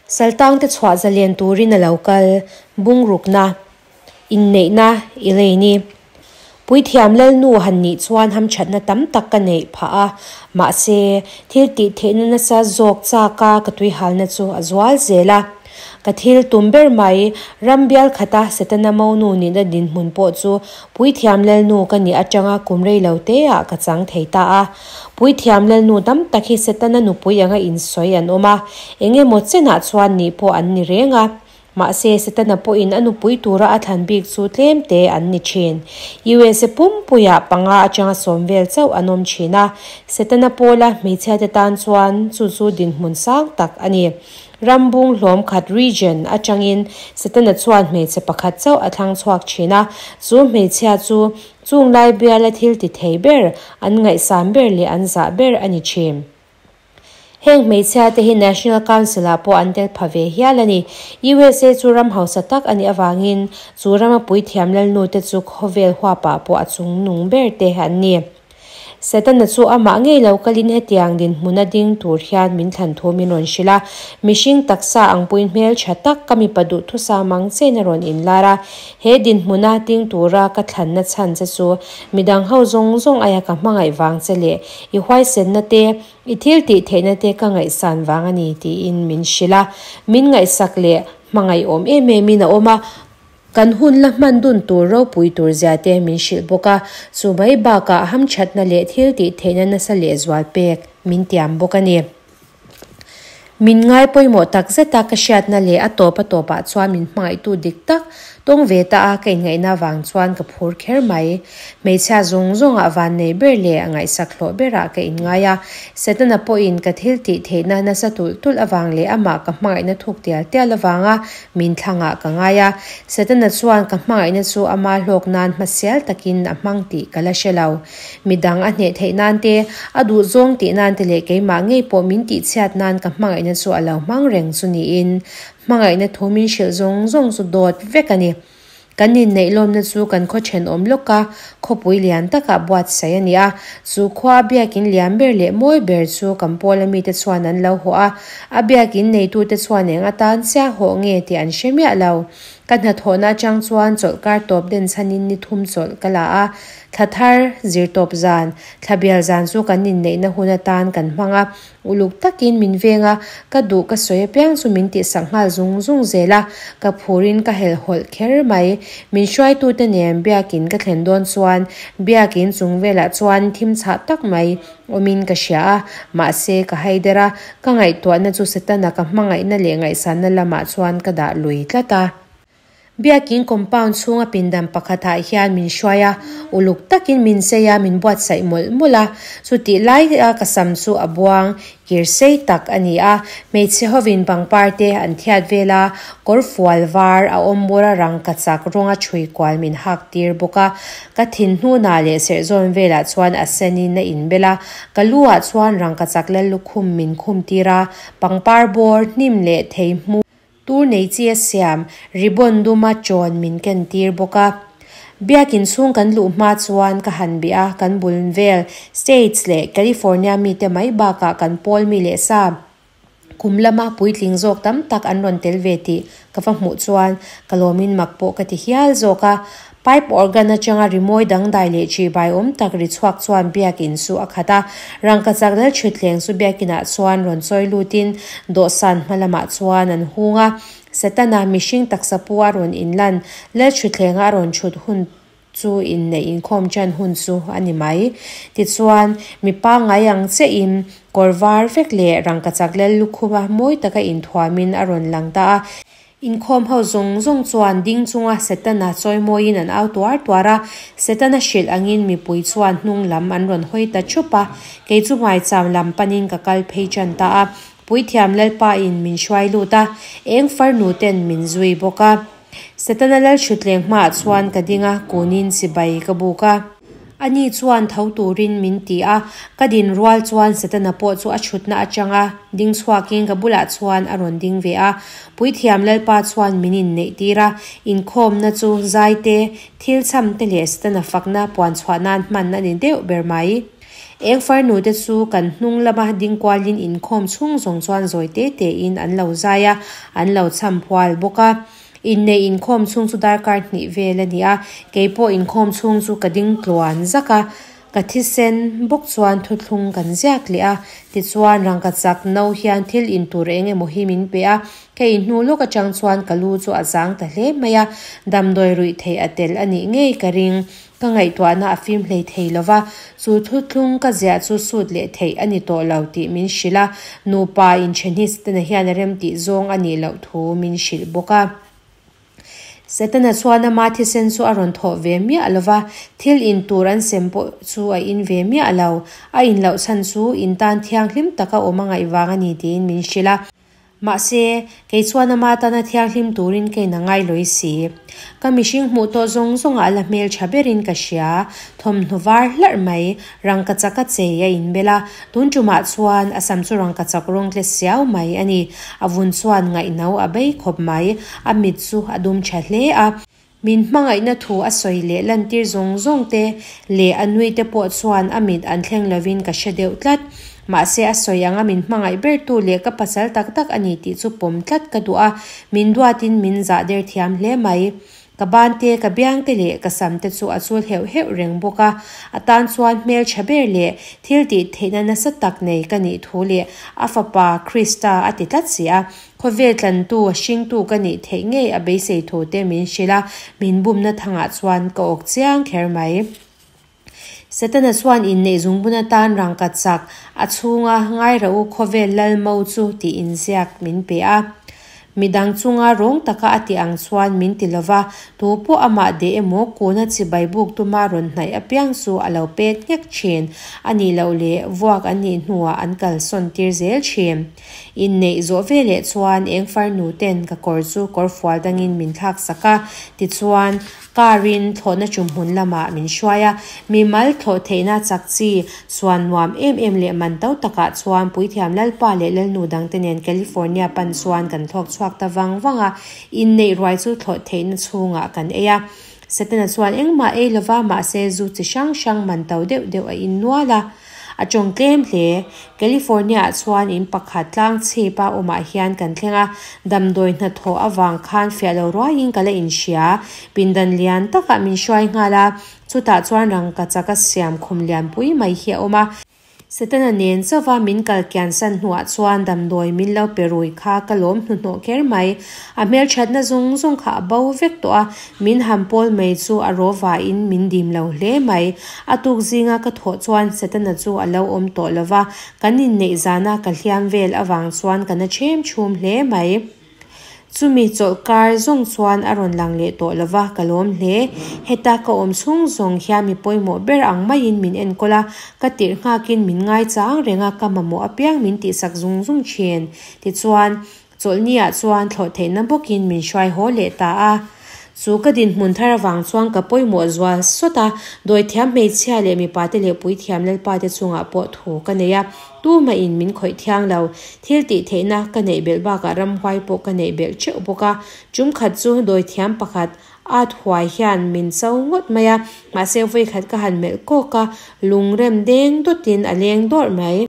Saltangte chhuah zalen turin a lo kal, bungrukna, inneihna, Elaine-i. Puithiam Lalnu han nih chuan hamthatna tam tak ka neih phah a, mahse, thil tih theihna nasa zawk chaka ka tuihalna chu a zual zel a. Ka thil tum ber mai, ram bial khata Setana monu nihna dinhmun pawh chu Puithiam Lalnu ka nih atanga kum rei lo teah ka chang thei ta a. Puithiam Lalnu tam tak hi Setana nupui anga insawi an awm a, eng emaw chenah chuan nih pawh an ni reng a. Mahse, Setana pawhin a nupui tura a thlan bik chu tlem te an ni thin. USA pumpuiah panga atanga sawm vel chauh an awm thin a, Setana pawla hmeichhiate tan chuan chu chu dinhmun sang tak a ni. Rambung hlawm khat region atangin Setana chuan hmeichhe pakhat chauh a thlang chhuak thin a, chu hmeichhia chu chung lai biala thil ti thei ber, an ngaihsam ber leh an zah ber a ni thin. Heng hmeichhia te hi National Council ah pawh an tel pha ve hial a ni. USA chu ram hausa tak a nih avangin chu rama puithiam lalnu te chu khawvel huapah pawh a chungnung ber te an ni. Setana chu amah ngei lo kalin hetiang dinhmuna ding tur hian min thlan thu min rawn hrilh a, mihring taksa ang puin hmel tha tak ka mipa duhthusa mang chein a rawn inlar a. He dinhmuna ding tura ka thlanna chhan che chu midang ho zawng zawng aia ka hmangaih vang che leh i huaisenna te, i thil tih theihna te ka ngaihsan vang a ni tiin min hrilh a. Min ngaihsak leh hmangaihawm em emin a awm a. Kan hun la hman dun tur ropui tur zia te min hrilh bawk a, chu mai bakah hamthatna leh thil tih theihna nasa lehzual pek min tiam bawk a ni. Min ngai pawimawh tak zet a, ka hriatna leh a tawp a tawpah chuan min hmangaihtu dik tak tawng ve ta a, ka inngaihna vang chuan ka phur kher mai. Hmeichhia zawng zawngah vannei ber leh a ngaihsak hlawh berah ka inngai a, Setana pawhin ka thil tih theihna nasa tulh tulh avang leh amah ka hmangaihna thuk tial tial avanga min thlangah ka ngai a. Setana chuan ka hmangaihna chu ama hlawk nan hmasial takin a hmang tih ka la hre lo. Midang a hneh theih nan te, a duh zawng tih nan te leh keimah ngei pawh min tihchhiat nan ka hmangaihna chu a lo hmang reng chu niin hmangaihna thu min hrilh zawng zawng chu dawt vek a ni. Kan inneih lawmna chu kan khaw thenawm lawka khawpui lian takah buatsaih a ni a, chu khua a biakin lian ber leh mawi ber chu kan pawla mite chuan an lo hawh a, a biakin neitute chuan eng atan chiah hawh nge tih an hre miah lo. Ka hnathawhna atang chuan chawlhkar tawp den chhanin ni thum chawlh ka la a, thla thar, zirtawp zan, thla bial zan chu kan inneihna hun atan kan hmang a, Uluk takin min veng a, ka duh ka sawi apiang chu min tihsak nghal zung zung zel a, ka phurin ka helh hawlh kher mai. Min hruaitute nen biakin ka thlen dawn chuan biakin chung velah chuan thim chhah tak mai awmin ka hria a, mahse ka haider a, ka ngaihtuahna chu Setana ka hmangaihna leh ngaihsanna lamah chuan ka dah lui tlat a. Biakin compound chhunga pindan pakhatah hian min hruai a, uluk takin min sei a, min buatsaih mawlh mawlh a. Chutih laia ka sam chu a buang kir sei tak a ni a, hmeichhe hovin pangpar te an thiat vel a, kawr fual var a awm bawr a rangkachak rawnga chhui kual min hak tir bawk a. Ka thin hnunah leh serhzawn velah chuan a senin a inbel a, ka lu ah chuan rangkachak lallukhum min khum tir a, pangpar bawr hnim leh thei hmu Tur nei chi a siam, ribbon duma chawn min ken tir bawk a. Biakin chhung kan luh hma chuan ka han bih a, kan bul vel States leh California mite mai bakah kan pawl mi leh sa kum lama puitling zawk tam tak an rawn tel ve tih ka va hmuh chuan ka lawmin mak pawh ka ti hial zawk a. Pipe organ atanga rimawi dangdai leh chibai awm tak ri chhuak chuan biakin chu a khat a. Rangkachak lal thutthleng chu biakinah chuan rawn chawi lutin dawhsan hma lamah chuan an hung a. Setana mihring taksa pu a rawn inlan lal thutthleng a rawn thut hun chu inneih inkhawm tan hun chu a ni mai. Tichuan, mi pangngai ang chiahin kawr var vek leh rangkachak lal lukhuma mawi taka inthuamin a rawn lang ta a. Inkhawm ho zawng zawng chuan ding chunga Setana chawimawiin an au tuar tuar a, Setana hrilh angin mipui chuan hnung lam an rawn hawi ta thup a, kei chu hmaicham lam panin ka kal phei tan ta a, Puithiam Lalpa in min hruai lut a, eng farnu ten min zui bawk a. Setana Lalhrutleng hmaah chuan ka ding a, kunin chibai ka buk a. Ani chuan tho turin min ti a, ka din rual chuan Setana pawh chu a chhutna atanga ding chhuakin ka bulah chuan a rawn ding ve a. Puithiam Lalpa chuan min inneih tir a, inkhawmna chu zai te, thil chham te leh Setana fakna puan chhuah nan hman a ni deuh ber mai. Eng farnu te chu kan hnung lama ding kualin inkhawm chhung zawng chuan zawi te tein an lo zai a, an lo cham phual bawk a. Inneih inkhawm chhung chu darkar hnih vel a ni a, keipawh inkhawm chhung chu ka ding tluan zak a. Ka thisen bawk chuan thuthlung kan ziak leh a, tichuan rangkachak no hian thil in tur eng emaw hi min pe a, ka inhnu lawk atang chuan ka lu chu a zang ta hle mai a, damdawi ruih theih a tel a nih ngei ka ring. Ka ngaihtuahna a fim hlei thei lo va, chu thuthlung ka ziah chu sut leh theih a ni tawh lo tih min hrilh a, nupa inthen hi Setana hian a remtih zawng a nih loh thu min hrilh bawk a. Setana chuan ama thisen chu a rawn thawh ve miah lo va, thil in tur an sem pawh chu a in ve miah lo. A in loh chhan chu in tan thianghlim taka awm a ngaih vang a ni tiin min hrilh a. Mahse, kei chuan ama tana thianghlim turin ka in a ngai lawi si. Ka mihring hmuh tawh zawng zawngah a la hmeltha berin ka hria. Thawmhnaw var hlarh mai, rangkachak a chei a inbel a, tun tumah chuan a sam chu rangkachak rawng tle siau mai a ni. A vun chuan ngaihno a bei khawp mai, a mit chu a dum tha hle a. Min hmangaihna thu a sawi leh lantir zawng zawng te leh a nui te pawh chuan a mit an thleng lovin ka hre deuh tlat. Mahse a sawi anga min hmangaih bertu leh ka pasal tak tak a ni tih chu pawm tlat ka duh a, min duatin min zah der thiam hle mai. Ka ban te, ka biang te leh ka sam te chu a chul heuh heuh reng bawk a, a tan chuan hmeltha ber leh thil tih theihna nasa tak nei ka nih thu leh a fapa Krista a ti tlat si a, khawvel tlantu, hringtu ka nih theih ngei a beisei thu te min hrilh a, min bumna thangah chuan ka awk chiang kher mai. Setana chuan inneih zungbun atan rangkhat chak a chhunga ngairah u khawvel lal mo chu tih inziak min pe a. Midang chunga rawng taka a tih ang chuan min ti lova, tu pawh amah deh emaw kuna chibai buk tuma rawn hnaih apiang chu a lo pet nghek thin a nih loh leh vuak an nih hnuah an kalsawn tir zel thin. Inneih zawh veleh chuan eng farnu ten ka kawr chu kawrfual dangin min thlak sak a, tichuan Car in thlawhna chumhmun lamah min hruai a, mimal thlawh theihna chak chi chuan nuam em em leh man to takah chuan Puithiam Lalpa leh Lalnu dangte nen California pan chuan kan thlawk chhuak ta vang vang a, inneih ruai chu thlawh theihna chhungah kan ei a. Setana chuan engmah ei lova mahse zu chi hrang hrang man to deuh deuh a in nual a. A tawng tlem hle. California-ah chuan in pakhat tlang chhip a awmah hian kan thleng a, damdawi hnathawh avang khan fiah lo ruaiin ka la inhria. Pindan lian takah min hruai nghal a, chutah chuan rangkachak a siam khum lianpui mai hi a awm a. Setana nen chauva min kal kiansan hnuah chuan damdawi min lo pe rui kha ka lawm hnuhnawh kher mai. A hmelthatna zawng zawng kha a bo vek tawh a, min han pawl mai chu a raw vain min dim lo hle mai. A tuk zinga ka thawh chuan Setana chu a lo awm tawh lo va, kan inneih zana ka hliam vel avang chuan ka na ṭhem chhum hle mai. Chumi chawlhkar zawng chuan a rawn lang leh tawh lo va, ka lawm hle. Heta ka awm chhung zawng hian mi pawimawh ber ang maiin min enkawl a, ka tirh nghakin min ngaichang reng a, ka mamawh apiang min tihsak zung zung ṭhin. Tichuan, Chawlhniah chuan thlawh theihna bawkin min hruai haw leh ta a. Chu ka dinhmun thar avang chuan ka pawimawh zual sawt a, dawithiam hmeichhia leh mipate leh puithiam lalpate chungah pawh thu ka nei a, tumahin min khawih thiang lo. Thil tih theihna ka neih belh bakah ramhuai pawh ka neih belh teuh bawk a. Tum khat chu dawithiam pakhat at huai hian min cho ngawt mai a, mahse vawikhat ka han melh kawk a, lungrem deng dawtin a leng dawrh mai.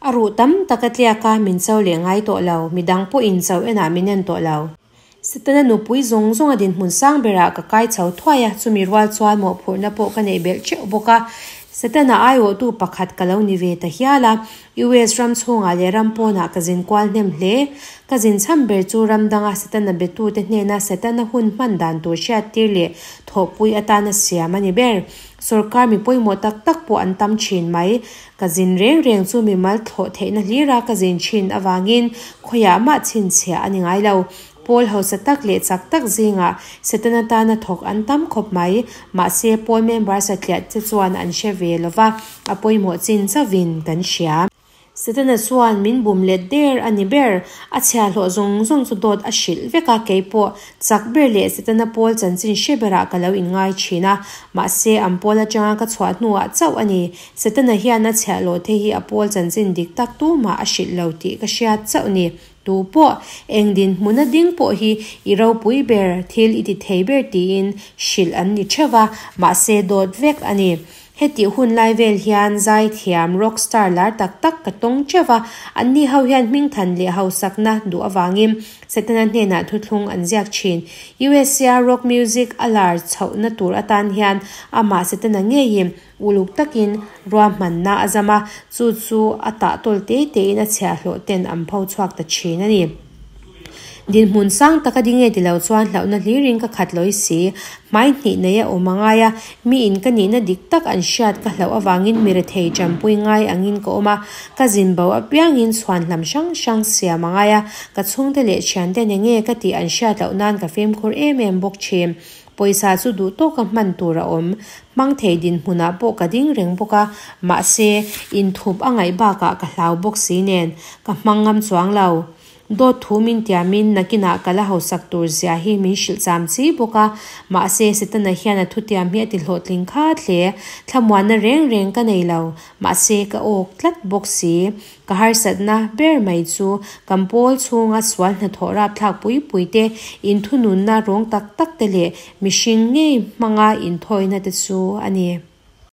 A ruh tam tak a tliak a, min cho leh ngai tawh lo, midang pawhin cho enah min en tawh lo. Setana nupui zawng zawng a dinhmun sang berah ka kai chho thuai a, chumi rual chuan mawhphurhna pawh ka neih belh teuh bawk a. Setana aiawhtu pakhat ka lo ni ve ta hial a, US ram chhungah leh ram pawnah ka zin kual hnem hle. Ka zin chhan ber chu ram danga Setana betute hnena Setana hun hman dan tur hriattir leh thawhpui atana siam a ni ber. Sorkar mi pawimawh tak tak pawh an tam thin mai. Ka zin reng reng chu mimal thlawh theihna hlira ka zin thin avangin khawiah mah chhinchhiah a ni ngai lo. Pawl hausa tak leh chak tak zingah Setana tana thawk an tam khawp mai. Mahse, pawl member satliah che chuan an hre ve lo va, a pawimawh chin chauhin kan hria. Setana chuan min bum let der a ni ber. A chhiahhlawh zawng zawng chu dawt a hrilh vek a, keipawh chak ber leh Setana pawl chanchin hre berah ka lo inngai thin a. Mahse, an pawl atanga ka chhuah hnuah chauh a ni. Setana hian a chhiahhlawh te hi a pawl chanchin dik tak tumah a hrilh lo tih ka hriat chauh ni. Tu pawh, eng dinhmuna ding pawh hi i ropui ber, thil i ti thei ber tiin hrilh an ni theuh va, mahse dawt vek a ni. Hetih hun lai vel hian zaithiam, rock star lar tak tak ka tawng teuh va, anni ho hian hmingthan leh hausakna duh avangin Setana hnenah thuthlung an ziak thin. USA a rock music a lar chhohna tur atan hian amah Setana ngeiin uluk takin ruahmanna a zam a, chu chu a tahtawl te tein a chhiahhlawh ten an pho chhuak ta thin a ni. Dinhmun sang taka ding nge ti lo chuan hlauhna hlirin ka khat lawi si. Hmai hnih nei a awm a ngai a, miin ka nihna dik tak an hriat ka hlauh avangin mi rethei tanpui ngai angin ka awm a, ka zin bo apiangin chhuan hlam hrang hrang siam a ngai a, ka chhungte leh thianten enge ka tih an hriat loh nan ka fimkhur em em bawk thin. Pawisa chu duh tawka hman tur a awm. Hmang thei dinhmunah pawh ka ding reng bawk a, mahse, inthup a ngaih bakah ka hlau bawk si nen, ka hmang ngam chuang lo. Dawt thu min tiamin nakinah ka la hausak tur zia hi min hrilh cham chi bawk a, mahse Setana hian a thutiam hi a ti hlawhtling khat hle. Thlamuanna reng reng ka nei lo, mahse ka awk tlat bawk si. Ka harsatna ber mai chu kan pawl chhunga sual hnathawh rapthlak pui pui te, inthununna rawng tak tak te leh mihring ngei hmanga inthawina te chu a ni.